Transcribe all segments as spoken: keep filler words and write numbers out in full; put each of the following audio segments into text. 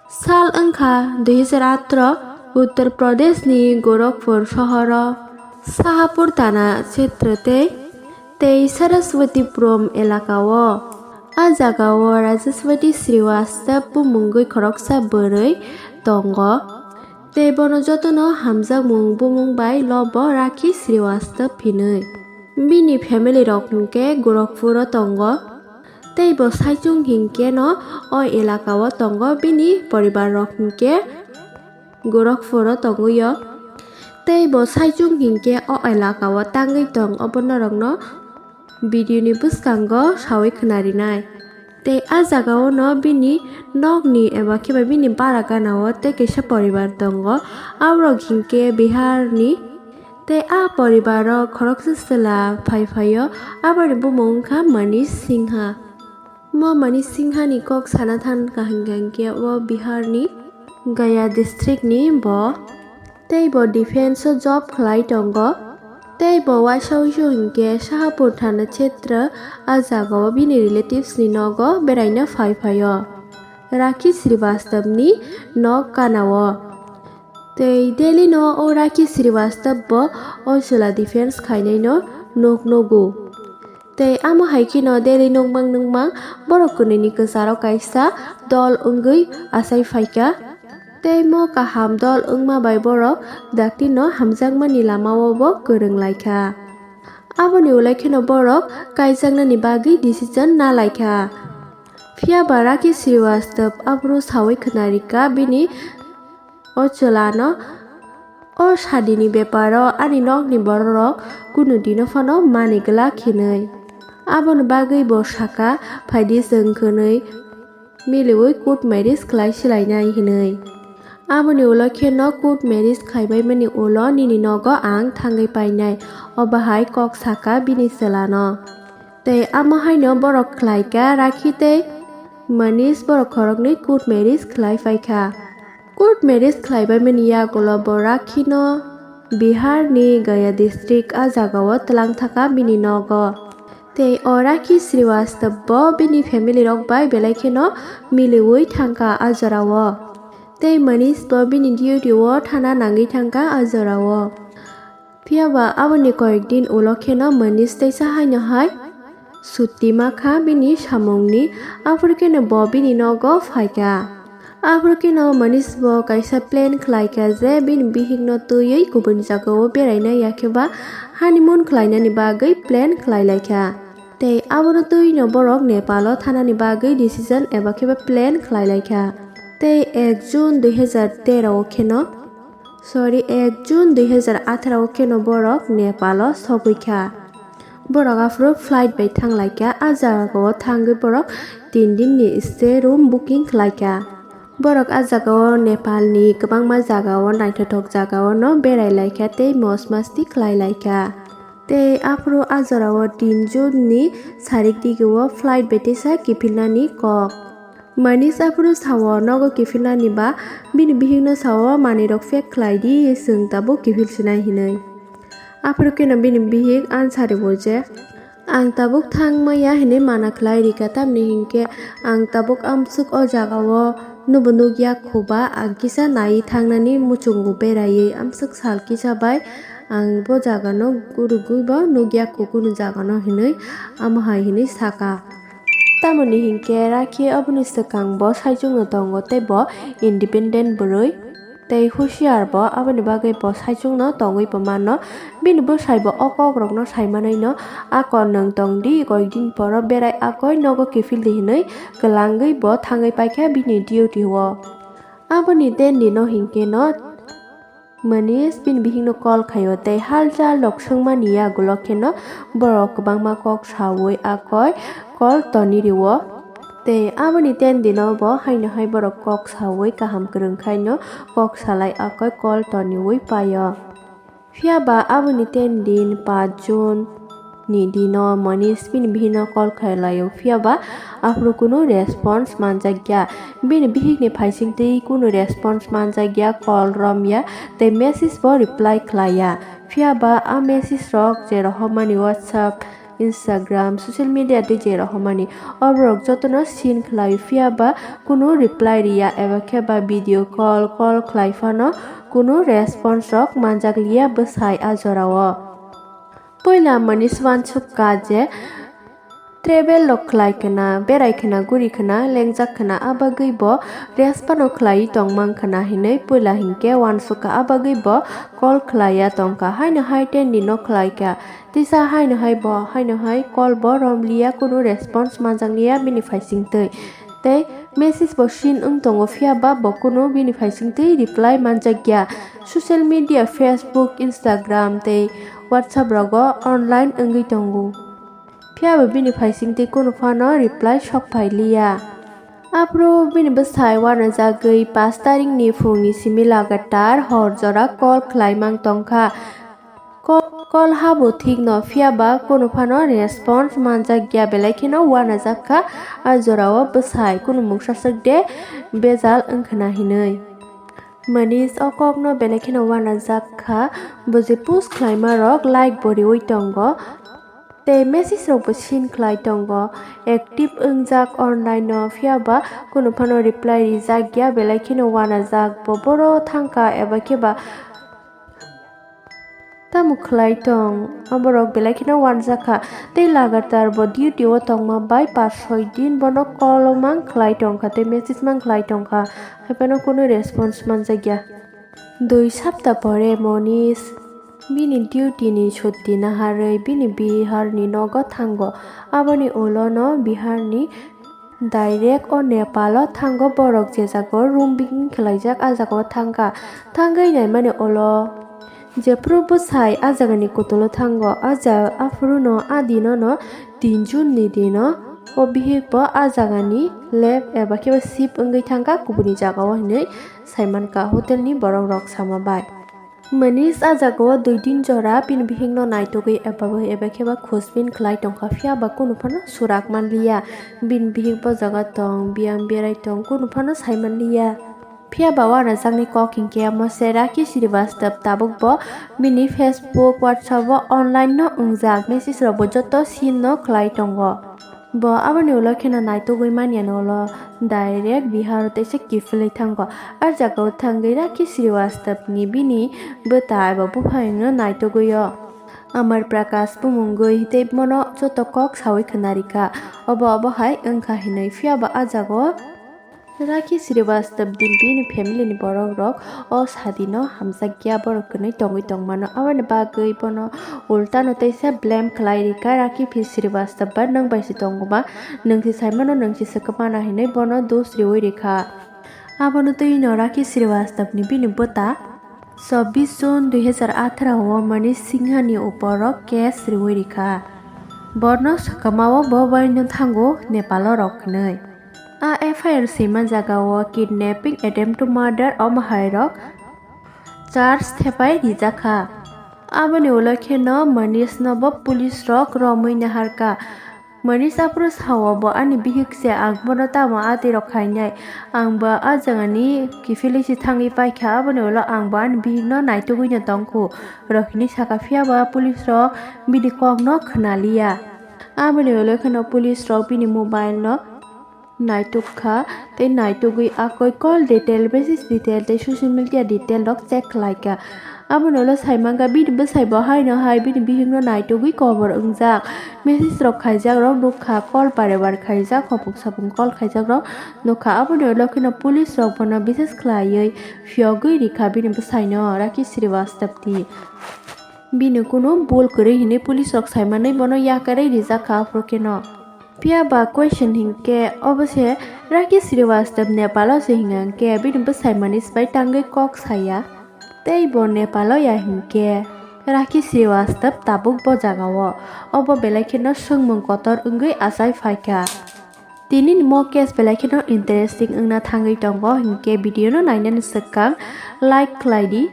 Sal wngkha dui hajar atro, Uttar Pradeshni Gorakhpur sohoro Shahapur Thana Kshetra tei, tei Saraswatipuram elakao. A jagao Rajaswati Srivastav bumungwi khoroksa bwrwi tongo, tei bono jotono hamjakmung bumung bai lobo Rakhi Srivastav hinwi. Bini family rok hwnkhe Gorakhpuro tongo. Tei bo saichung hinkhe no o elaka o tongo, bini poribar rok hinkhe Gorakhpur o tongwi o. Tei bo saichung hinkhe o elaka o tangwi tong, obo norok no video ni bwskango sawi khwnarinai. Tei a jaga o no bini nok ni eba khe ba bini bara gana o tei kaisa poribar tongo, aborok hinkhe Bihar ni. Tei a poribaro khoroksa chwla phai phaio, aboni bumung wngkha Manish Singha. Mo Manish Singha ni kok sana than kaham kaham khe o Bihar ni Gaya district ni bo. Tei bo defense o job khlai tongo. Tei bo waisa waisa hinkhe Shahapur Thana Kshetra a jaga o bini relatives ni nogo beraina phai phaio. Rakhi Srivastav ni nok kana o. Tei Delhi no o Rakhi Srivastav bo o chwla defense khainai no nuk nugo. Tei amo hai kheno Delhi nukmang nukmang borok kwnwi ni kwcharo kaisa dol wngwi achai phaikha. Tei mo kaham dol wngma bai borok dakti no hamjakmani lama o bo kwrwng laikha. Aboni ulo kheno borok kaijaknani bagwi decision na laikha. Phiya ba Rakhi Srivastav aphuru sawi khwnarikha bini o chwlano, o sadini beparo ani nokni bororok kunu dino phano mani glak hinwi. Aboni bagwi bo sakha, "Phaidi chwng kwnwi miliwi court marriage khlai silainai," hinwi. Aboni ulo kheno court marriage khaibaimani ulo nini nogo ang thangwi painai, obo hai kok sakha bini chwlano. Tei amo haino borok khlaikha Rakhi tei Manish, borok khoroknwi court marriage khlai phaikha. Court marriage khlaibaimani yagulo bo Rakhi no Bihar ni Gaya district a jaga o twlang thaka bini nogo. Tei o Rakhi Srivastav bo bini family rok bai belai kheno miliwi thangkha a jora o. Tei Manish bo bini duty o thana nangwi thangkha a jora o. Phiya ba aboni koyek din ulo kheno Manish teisa haino hai suti ma kha bini samungni, aphuru kheno bo bini nogo phai kha. Aphuru kheno Manish bo kaisa plan khlai kha je bini bihik no twiwi kubun jaga o beraina ya khe ba honeymoon khlainani bagwi plan khlai lai kha. Tei abono twi no borok Nepal o thanani bagwi decision eba khe ba plan khlai lai kha. Tei ek June dui hajar tero o kheno, sorry, ek June dui hajar atharo o kheno borok Nepal o sogwi kha. Borok aphuru flight bai thang lai kha, a jaga o thangwi borok tin din ni stay room booking khlai kha. Borok a jaga o Nepal ni kwbangma jaga o, naithothok jaga o no berai lai kha tei mos masti khlai lai kha. Tei aphuru a jora o tin June ni sarik digi o flight bai teisa kiphilnani kok. Manish aphuru sao nogo kiphilnani ba bini bihik no sao, "Manwi rok pack khlai di, chwng tabuk kiphil sinai," hinwi. Aphuru kheno bini bihik ansari o je, "Ang tabuk thang maya hinwi mana khlai rikha, tamni hinkhe ang tabuk amswk o jaga o nobo nukya kho ba, ang kisa naiwi thangnani muchungo beraiwi amswk sal kisa bai ang bo jaga no gurugwi bo nukya kho kunu jaga no," hinwi amo hai hinwi sakha. Tamoni hinkhe Rakhi oboni swkang bo saichung no tongo tei bo independent bwrwi. Tei husiar bo, aboni bagwi bo saichung no tongwi bo mano. Bini bwsai bo o kok rok no sai manwi no, "Ako nwng tong di, koyek din poro berai akoi nogo kiphil di," hinwi kwlangwi bo thangwi paikha bini duty o. Aboni ten din o hinkhe no Manish bini bihik no call khaio tei hal chal rok swngmani yagulo kheno borok kwbangma kok sawi akoi call toni rio. Tei aboni ten dino bo haino hai borok kok sawi kaham kwrwng khaino kok salai akoi call toniwi paio. Phiya ba aboni ten din, paanch June ni dino Manish bini bihikno call khlai laio, phiya ba aphuru kunu response manjakya. Bini bihikni phaisingtwi kunu response manjakya, call romya tei message bo reply khlaiya. Phiya ba a message rok je rohormani WhatsApp Instagram, social media tei je rohormani. O borok jotono seen khlai phiya ba kunu reply riya eba khe ba video call, call khlai phano kunu response rok manjak liya bwsai a jorao. Puila Manish wansuk kha je travel rok khlai khna, berai khna, guri khna, lengjak khna, a bagwi bo rest phano khlai tong mang khna hinwi puila hinkhe wansuk kha, a bagwi bo call khlai ya tong kha. Haino hai tei nino khlai kha, tisa haino hai bo, haino hai call bo rom liya, kunu response manjak liya bini phaising twi. Tei message bo seen wng tongo, phiya ba bo kunu bini phaising twi reply manjak ya. Social media, Facebook, Instagram tei WhatsApp rogo online wngwi tongo. Phiya bo bini phaising twi kunu phano reply sok phai liya. Aphuru bini bwsai uanajagwi pash tarikni phungni simi lagatar hor jora call khlai mang tong kha. Call, call habo thikno, phiya ba kunu phano response manjak ya, belai kheno uanajak kha. A jorao bwsai kunu mungsa swk de bejal wng khna hinwi. Manish o kokno belai kheno uanajak kha, bo je post khlaima rok like bo riwi tongo. Tei message rok bo seen khlai tongo, active wngjak online o, phiya ba kunu phano reply rijak ya, belai kheno uanajak bo boro thangkha eba khe ba tamo khlai tong, aborok belai kheno uanjak kha. Tei lagatar bo duty o tongma bai pash soi din bono call o mang khlai tong kha tei message mang khlai tong kha, hai phano kunu response manjak ya. Dui sapta pore Monish bini duty ni chutti naharwi bini Bihar ni nogo thango. Aboni ulo no Bihar ni direct o Nepal o thango. Borok je jaga o room booking khlaijak, a jaga o thangkha. Thangwi naimani ulo jephuru bwsai a jaga ni kutulo thango, a ja-, aphuru no a dino no tin June ni dino o bihik bo a jaga ni left eba khe ba shift wngwi thangkha kubuni jaga o hinwi saimankha hotel ni borok rok sama bai. Manish a jaga o dui din jora bini bihik no naitugwi eba bai eba khe ba khojbin khlai tongkha, phiya ba kunu phano surak manliya. Bini bihik bo jaga tong, biyang berai tong, kunu phano sai manliya. Phiya ba uanajakni kok hinkhe omo se Rakhi Srivastava tabuk bo bini Facebook, WhatsApp o online no wngjak, message rok bo joto seen no khlai tongo. Bo aboni ulo kheno naitugwi manyani ulo direct Bihar o teisa kiphilwi thango. A jaga o thangwi Rakhi Srivastava ni bini bwta eba buphang no naitugwi o. Amar Prakash bumungwi tei bono joto kok sawi khwnarikha. Obo obo hai wngkha hinwi, phiya ba a jaga o Rakhi Srivastava din bini family ni borok rok o sadi no hamjakya borok kwnwi tongwi tongmano, aboni bagwi bono ulta no teisa blame khlai rikha. Rakhi phi Srivastava ba nwng bai se tongo ba, nwng se sai mano, nwng se swkang mano hinwi bono dos riwi rikha. Abono twi no Rakhi Srivastava ni bini bwta chobbish June dui hazar atharo o Manish Singha ni upor o case riwi rikha. Borno swkang ma o bo bai no thango Nepal o rok hwnwi. A F I R sima jaga o kidnapping, attempt to murder omo hai rok charge thepai rijak kha. Aboni ulo kheno Manish no bo police rok romwi naharkha. Manish aphuru sao bo ani bihik se, ang bono tamo atwi rok khainai, ang bo a jaga ni kiphilwi se thangwi paikha, aboni ulo ang bo ani bihik no naitugwi no tongkhu rok hinwi sakha, phiya ba police rok bini kok no khwnaliya. Aboni ulo kheno police rok bini mobile no naituk kha, tei naitugwi akoi call detail, message detail tei social media detail rok check khlai kha. Aboni ulo sai mankha bini bwsai bo haino hai bini bihik no naitugwi kobor wngjak. Message rok khaijak rok nukha, call pare bar khaijak, hopung sapung call khaijak rok nukha. Aboni ulo kheno police rok bono bises khlaiwi phiyogwi rikha bini bwsai no, Rakhi Srivastava ni. Bini kunu bul kwrwi hinwi police rok sai manwi bono yakarwi rijak kha aphuru kheno. Phiya ba question hinkhe, obo se Rakhi Srivastava Nepal o se hinga hinkhe bini bwsai Manish bai tangwi kok saya. Tei bo Nepal o ya hinkhe Rakhi Srivastava tabuk bo jaga o. Obo belai kheno swngmung kotor wngwi achai phaikha. Tini ni mo case belai kheno interesting wngna thangwi tongo, hinkhe video no nainani swkang like khlai di.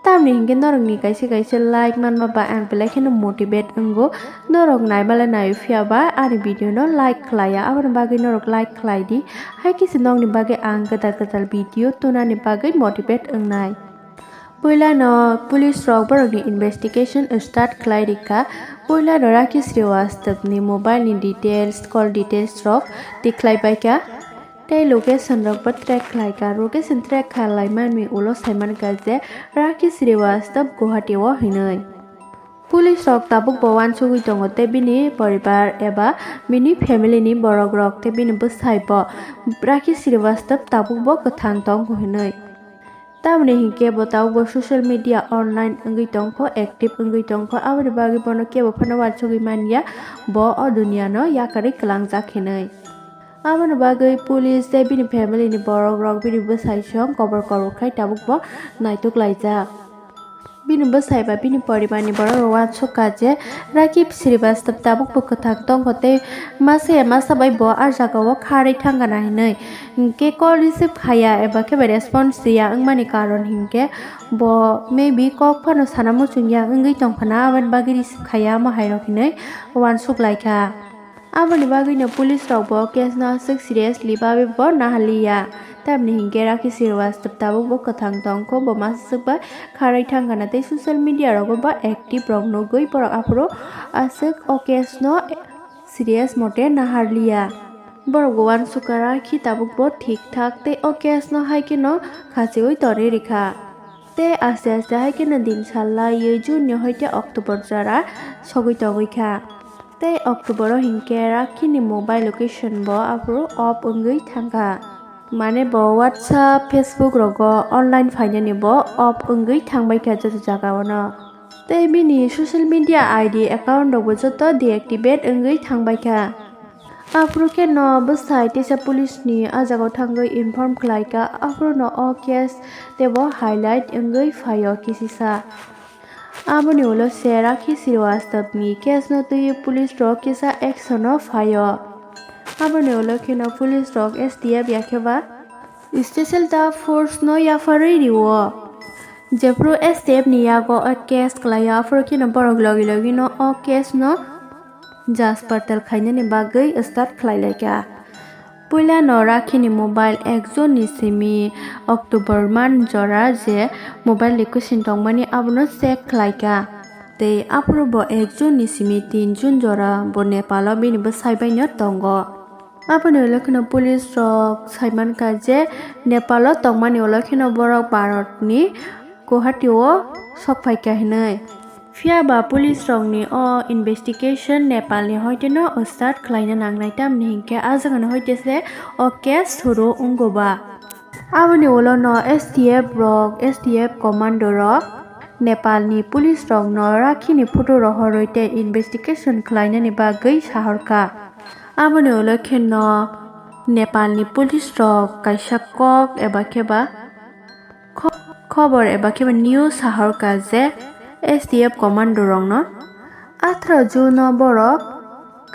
Tamni hinkhe norokni kaisa kaisa like manma bai ang belai kheno motivate wngo. Norok naibalai nai phiya ba ani video no like khlaiya, aboni bagwi norok like khlai di. Hai khe se nokni bagwi ang kwtal kwtal video tunani bagwi motivate wngnai. Puilano police rok borokni investigation start khlai rikha. Puilano Rakhi Srivastava ni mobile ni details, call details rok tikhlai paikha. Tei location rokbo track khlaikha. Location track khlai manwi ulo saimankha je Rakhi Srivastava Guwahati o hinwi. Police rok tabuk bo uansugwi tongo tei bini poribar eba bini family ni borok rok tei bini bwsai bo Rakhi Srivastava tabuk bo kwthang tongo hinwi. Tamoni hinkhe bo tabuk bo social media online wngwi tongkho, active wngwi tongkho, aboni bagwi bono kebo phano uansugwi manya bo o duniya no yakarwi kwlangjak hinwi. Aboni bagwi police tei bini family ni borok rok bini bwsai song kobor kobor khai tabuk bo naituk laijak. Bini bwsai ba bini poribar ni borok rok uansukha je Rakhi Srivastava tabuk bo kwthang tongkho tei masa ya masa bai bo ah jaga o kharwi thangkha na hinwi. Hinkhe call receive khaiya eba khe bai response riya wngmani karon hinkhe bo maybe kok phano sana muchungya wngwi tongkha na, aboni bagwi receive khaiya omo hai rok hinwi uansuk laikha. Aboni bagwino police rok bo case no aswk seriously bagwi bo naharliya. Tamni hinkhe Rakhi Srivastava tabuk bo kwthang tongkho, bo masaswk bai kharwi thangkha na tei social media rogo ba active rok nugwi borok aphuru aswk o case no serious mote naharliya. Borok bo uansukha Rakhi tabuk bo thik thak tei o case no hai kheno khachiwi torwi rikha. Tei aste aste hai kheno din sal laiwi June ni hoite October jora sogwi tongwi kha. Tei October o hinkhe Rakhi ni mobile location bo aphuru off wngwi thangkha. Mane bo WhatsApp, Facebook rogo online phainani bo off wngwi thangbai kha joto jaga o no. Tei bini social media I D account rok bo joto deactivate wngwi thangbai kha. Aphuru khe no bwsai teisa police ni ah jaga o thangwi inform khlai kha, aphuru no o case teibo highlight wngwi phaio kisisa. Aboni ulo se Rakhi Srivastava ni case no twiwi police rok kisa action o phaio. Aboni ulo kheno police rok S T F ya khe ba special task force no yapharwi rio. Jephuru S T F ni yago o case khlaio, aphuru kheno borok logi logi no o case no Jasper tel khainani bagwi start khlai lai kha. Puila no Rakhi ni mobile ek jun ni simi October month jora je mobile location tongmani abono check khlai kha. Tei aphuru bo ek jun ni simi tin jun jora bo Nepal o bini bwsai bai no tongo. Aboni ulo kheno police rok sai mankha je Nepal o tongmani ulo kheno borok Bharat ni Guwahati o sok phaikha hinwi. Phiya ba police rokni o investigation Nepal ni hoite no start khlaina nangnai, tamni hinkhe ah jaga ni hoite se o case suru wngo ba. Aboni ulo no S T F rok, S T F commando rok Nepal ni police rok no Rakhi ni photo rohorwi tei investigation khlainani bagwi sahorkha. Aboni ulo kheno Nepal ni police rok kaisa kok eba khe ba Kho-, khobor eba khe ba news sahorkha je S T F commando rokno atharo June o borok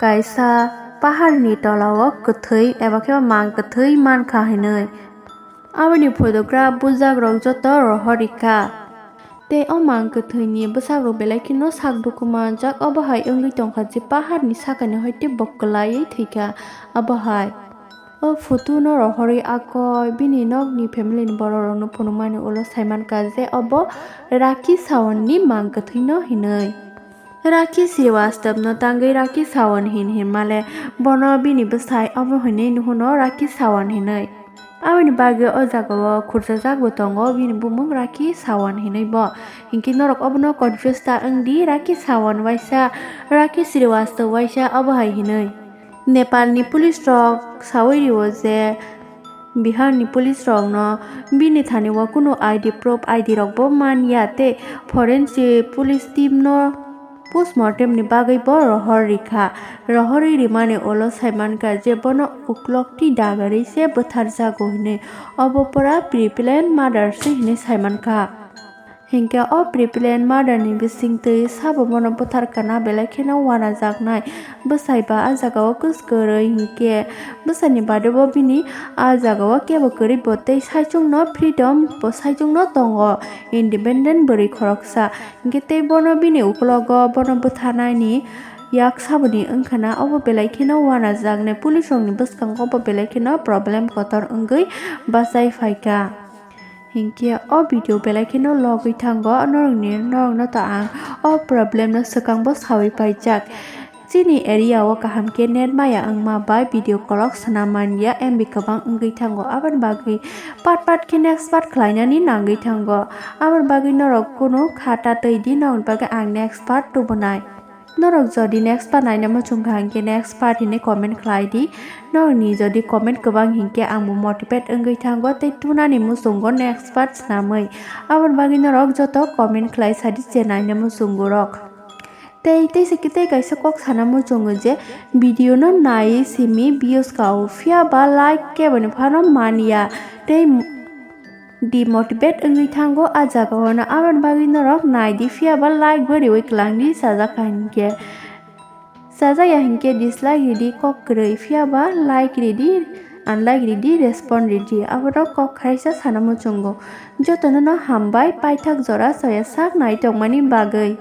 kaisa paharni tolao kwthwi eba khe ba mang kwthwi mankha hinwi. Aboni photograph bujak rok joto rohorikha. Tei o mang kwthwini bwsarok belai kheno sak dukhu manjak, obo hai wngwi tongkha je paharni sakani hoite bo kwlaiwi thwikha. Abo hai. O photo no rohorwi akoi bini nokni family ni borok rokno phunukmani ulo saimankha je obo Rakhi Sawant ni mang kwthwi no hinwi. Rakhi Srivastava no tangwi Rakhi Sawant hin hinmale bono bini bwsai obo hinwi nuhuno Rakhi Sawant hinwi. Aboni bagwi o jaga o khurchajak bo tongo bini bumung Rakhi Sawant hinwi bo. Hinkhe norok obono confuse ta wngdi, Rakhi Sawant waisa, Rakhi Srivastava waisa obo hai hinwi. Nepal ni police rok sawi rio je Bihar ni police rok no bini thani o kunu I D proof, I D rok bo man ya tei forensic police team no postmortem ni bagwi bo rohor rikha. Rohorwi rimani ulo saimankha je bono uklok twi dagarwi se bwtharjago hinwi, obo pura pre-planned murder se hinwi saimankha. Hinkhe o pre-planned murder ni bisingtwi sabo bono bwtharkha na belai kheno uanajaknai. Bwsai ba ah jaga o kwskwrwi hinkhe bwsani bade bo bini ah jaga o kebo kwrwi bo tei saichung no freedom bo saichung no tongo, independent bwrwi khoroksa. Hinkhe tei bono bini uklogo bono bwtharnai ni yak saboni wngkha na obo belai kheno uanajaknai, police rok ni bwskango bo belai kheno problem kotor wngwi bachai phaikha. Hinkhe o video belai kheno logwi thango norokni, norokno to ang o problem no swkang bo sawi paijak. Chini area o kaham khe net maya wngma bai video kolok swnam manya, M B kwbang wngwi thango, aboni bagwi part part khe next part khlainani nangwi thango. Aboni bagwi norok kunu kha ta twi di, norokni bagwi ang next part tubunai. Norok jodi next part naina muchung kha hinkhe next part hinwi comment khlai di. Norokni jodi comment kwbang hinkhe ang bo motivate wngwi thango tei tunani muchungo next part snamwi. Aboni bagwi norok joto comment khlai sadi je naina muchungo rok. Tei teisa khe tei kaisa kok sana muchungo je video no nai simi views kao, phiya ba like keboni phano manya tei demotivate wngwi thango a jaga o no. Aboni bagwi norok nai di, phiya ba like bo riwi kwlang di, chajak kha hinkhe. Chajak ya hinkhe dislike ridi kok kwrwi, phiya ba like ridi, unlike ridi, respond ridi. Abono kok khaisa sana muchungo. Jotono no hambai paithak jora soya sak nai tongmani bagwi.